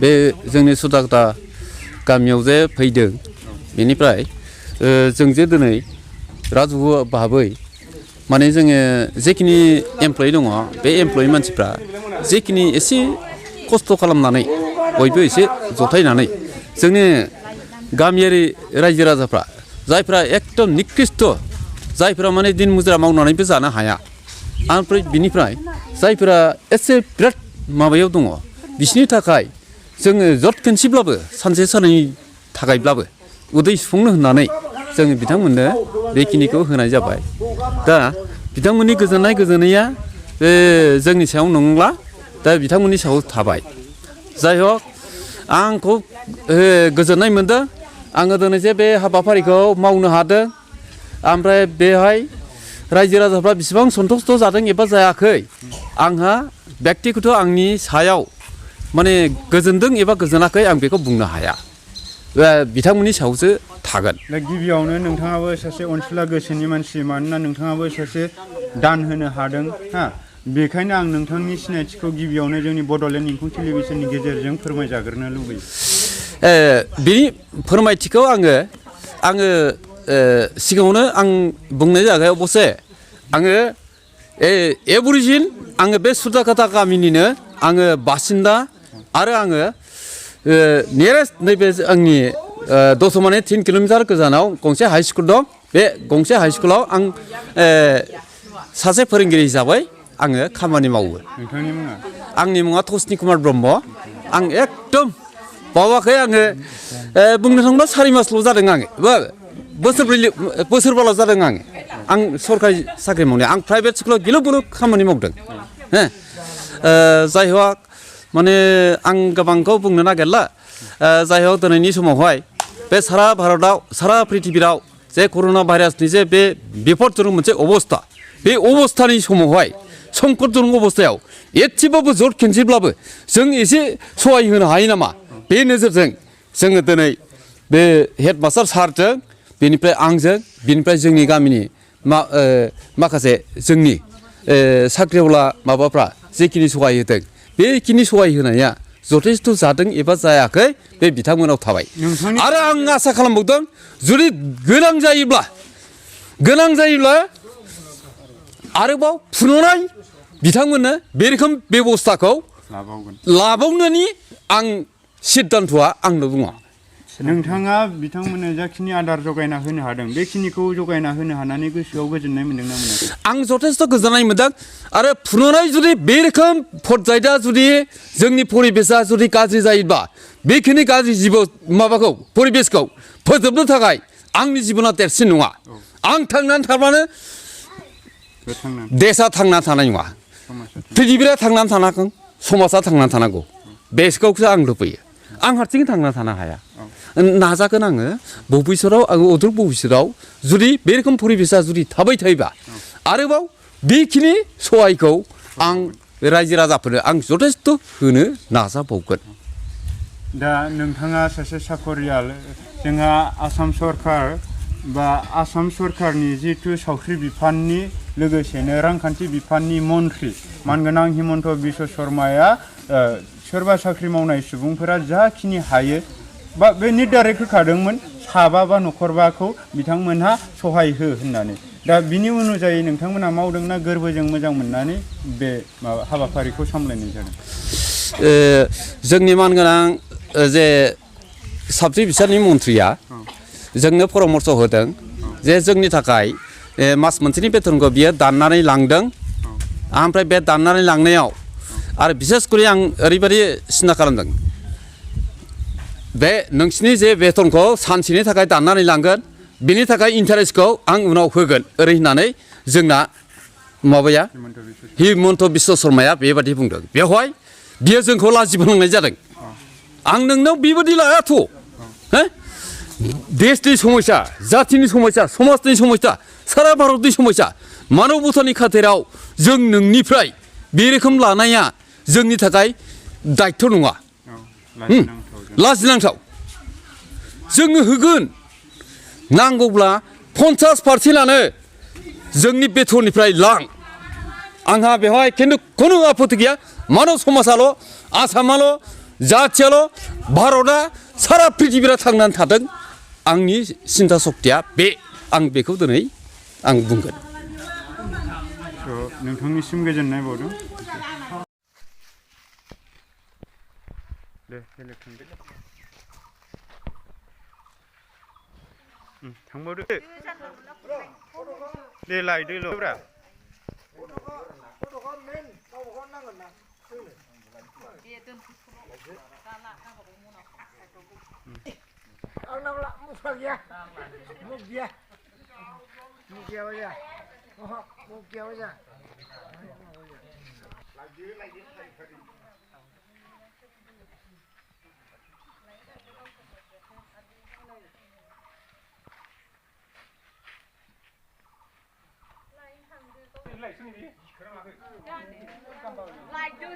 बे जोंनि सुदागदा गामियाव जे फैदों बेनिफ्राय जों जे दिनै राजु भाबै माने जोङो जेखिनि एमप्लयि दङ बे एमप्लयि मानसिफ्रा जेखिनि एसे खस्थ' खालामनानै बयबो एसे जथायनानै जोंनि गामियारि रायजो राजाफ्रा जायफ्रा एकदम निकृष्ट जायफ्रा माने दिन मुजिरा मावनानैबो जानो हाया ओमफ्राय बिनिफ्राय जायफ्रा एसे बिराद माबायाव दङ बिसोरनि थाखाय जोङो जत खनसेब्लाबो सानसे साननै थाखायब्लाबो उदै सुफुंनो होननानै जोङो बिथांमोननो बेखिनिखौ होनाय जाबाय दा बिथांमोननि गोजोननाया बे जोंनि सायाव नंला दा बिथांमोननि सायाव थाबाय जाय हक आंखौ गोजोननाय मोनदों आङो दिनै जे बे हाबाफारिखौ मावनो हादों ओमफ्राय बेहाय रायजो राजाफ्रा बेसेबां सन्तुष्ट जादों एबा जायाखै आंहा बेक्तिगत आंनि सायाव माने गोजोनदों एबा गोजोनाखै आं बेखौ बुंनो हाया बिथांमोननि सायावसो थागोन दा गिबियावनो नोंथाङाबो सासे अनसुला गोसोनि मानसि मानोना नोंथाङाबो सासे दान होनो हादों हा बेखायनो आं नोंथांनि सिनायथिखौ गिबियावनो जोंनि बड'लेण्ड इंखं टेलिभिजननि गेजेरजों फोरमायजाग्रोनो लुबैयो बिनि फोरमायथिखौ आङो सिगाङावनो आं बुंनाय जायगायाव अबसे आङो एभरिजिन आङो बे सुदाकाता गामिनिनो आङो बासिन्दा आरो आङो नियरेस्ट नैबे आंनि 3 किल'मिटार गोजानाव गंसे हाइ स्कुल दं बे गंसे हाइ स्कुलाव आं सासे फोरोंगिरि हिसाबै आङो खामानि मावो नोंथांनि मुङा आंनि मुङा तस्नि कुमार ब्रह्म आं एकदम बावाखै आङो बुंनो थाङोब्ला 4 मासल' जादों आङो बोसोरबाल' जादों आं सरकारि साख्रि मावनाय आं प्राइभेट स्कुलाव गिलु गिलु खामानि मावदों जाय हक माने आं गोबांखौ बुंनो नागिरला जाय हक दिनैनि समावहाय बे सारा भारताव सारा पृथिबीयाव जे कर'ना भाइरासनि जे बे बिपदजनक मोनसे अबस्था बे अबस्थानि समावहाय संकटजनक अबस्थायाव एसेबाबो जत खनसेब्लाबो जों एसे सहाय होनो हायो नामा बे नोजोरजों जोङो दिनै बे हेडमास्टार सारजों बेनिफ्राय आंजों बेनिफ्राय जोंनि गामिनि माखासे जोंनि साख्रिआवला माबाफ्रा जेखिनि सहाय होदों बेखिनि सहाय होनाया जथेस्थ' जादों एबा जायाखै बे बिथांमोनाव थाबाय आरो आं आसा खालामबावदों जुदि गोनां जायोब्ला आरोबाव पुनराय बिथांमोननो बे रोखोम बेबस्थाखौ लाबावनायनि आं सिद्धान्तआ आंनो बुङा नोंथाङा बिथांमोननो जाखिनि आदार जगायना होनो हादों बेखिनिखौ जगायना होनो हानानै गोसोआव गोजोननाय मोनदोंना मोनाखै आं जथेस्थ' गोजोननाय मोनदों आरो पुनराय जुदि बे रोखोम पर्यायआ जुदि जोंनि परिबेसा जुदि गाज्रि जायोबा बेखिनि गाज्रि माबाखौ परिबेसखौ फोजोबनो थाखाय आंनि जिबना देरसिन नङा आं थांनानै थाब्लानो देशआ थांना थानाय नङा पृथिबीया थांनानै थानांगौ समाजा थांनानै थानांगौ बेखौसो आं लुबैयो आं हारसिङै थांना थानो हाया नाजागोन आङो भबिष्यताव आङो अदूर भबिष्यताव जुदि बे रोखोम परिबेसा जुदि थाबाय थायोबा आरोबाव बेखिनि सहायखौ आं रायजो राजाफोरनो आं जथेस्थ' होनो नाजाबावगोन दा नोंथाङा सासे साखरियाल जोंहा आसाम सरकार बा आसाम सरकारनि जिथु सावस्रि बिफाननि लोगोसेनो रांखान्थि बिफाननि मन्थ्रि मानगोनां हिमन्त बिश्व शर्माया सोरबा साख्रि मावनाय सुबुंफोरा जाखिनि हायो बा बे निर्धारित होखादोंमोन 7 बा न'खरबाखौ बिथांमोनहा सहाय हो होननानै दा बिनि अनुजायै नोंथांमोना मावदोंना गोरबोजों मोजां मोननानै बे हाबाफारिखौ सामलायनाय जादों जोंनि मानगोनां जे सावस्रि बिफाननि मन्थ्रिया जोंनो परामर्श होदों जे जोंनि थाखाय मास मोनसेनि बेथनखौ बियो दाननानै लांदों ओमफ्राय बे दाननानै लांनायाव आरो बिसेसकरि आं ओरैबायदि सिन्था खालामदों बे नोंसिनि जे बेथनखौ सानसेनि थाखाय दाननानै लांगोन बिनि थाखाय इन्टारेस्टखौ आं उनाव होगोन ओरै होननानै जोंना माबाया हिमन्त बिश्व शर्माया बेबादि बुंदों बेवहाय बियो जोंखौ लाजिफोनांनाय जादों आं नोंनाव बेबादि लायाथ' देशनि समस्या जातिनि समस्या समाजनि समस्या सारा भारतनि समस्या मानबतानि खाथिराव जों नोंनिफ्राय बे रोखोम लानाया जोंनि थाखाय दायित्व नङा लाजिनांथाव जोङो होगोन नांगौब्ला 50%आनो जोंनि बेथननिफ्राय लां आंहा बेवहाय खिन्थु खुनु आपत्ति गैया मानब समाजाल' आसामाल' जाहाथेल' भारतआ सारा प्रिथिबिरा थांनानै थादों आंनि सिन्था सक्तिया बे आं बेखौ दिनै आं बुंगोन नोंथांनिसिम गोजोननाय बावदों दे थांबावदो दे लायदोल'ब्रा Like do